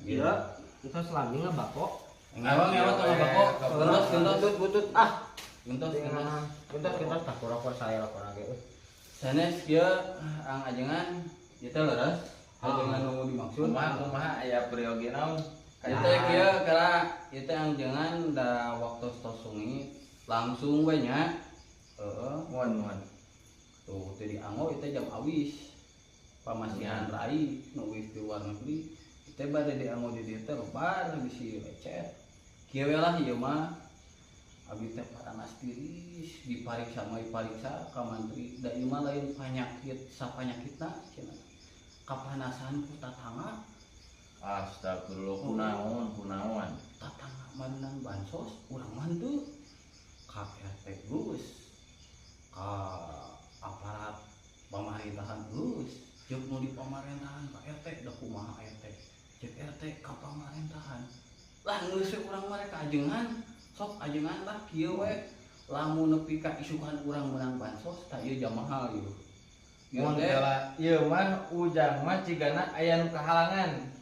Iya, entos lami ngabako. Ngewa-ngewa tong ngabako. Gentos, gentos. Butut, butut ah. Gentos, gentos. Gentos, gentos tak rokok saya rokok lagi. Sanes kieu ang ajengan ieu teh leres. Ajengan nu dimaksud. Kumaha, kumaha, aya peryogi naon? Ieu teh kieu kala ieu teh angjengan da waktu tos sungit langsung we nya. Heeh. Mohon, mohon. Tuh teu dianggo ieu teh jam awis. Pamasihan rai nu wis di luar negeri. Ieu teh bade dianggo di dieu teh lebar bisi lecet. Kieu we lah ieu mah. Abi teh panas tiris dipariksa mah dipariksa ka mantri da ieu mah lain panyakit sapanyakitna cenah. Kapanasan ku tatangga. Astagfirullah, kunaon, kunaon? Tatangga menang bansos, urang mah henteu. Ka RT geus, ka aparat pamerintahan geus, jeung nu di pamerintahan ka RT da kumaha RT, ceuk RT ka pamerintahan lah geus we urang mah rek ajengan sok ajengan lah kieu we lamun nepi ka isukan urang menang bansos tah ieu jam mahal ieu. Ieu Mun teh kala ieu mah ujang mah cigana aya nu kahalangan.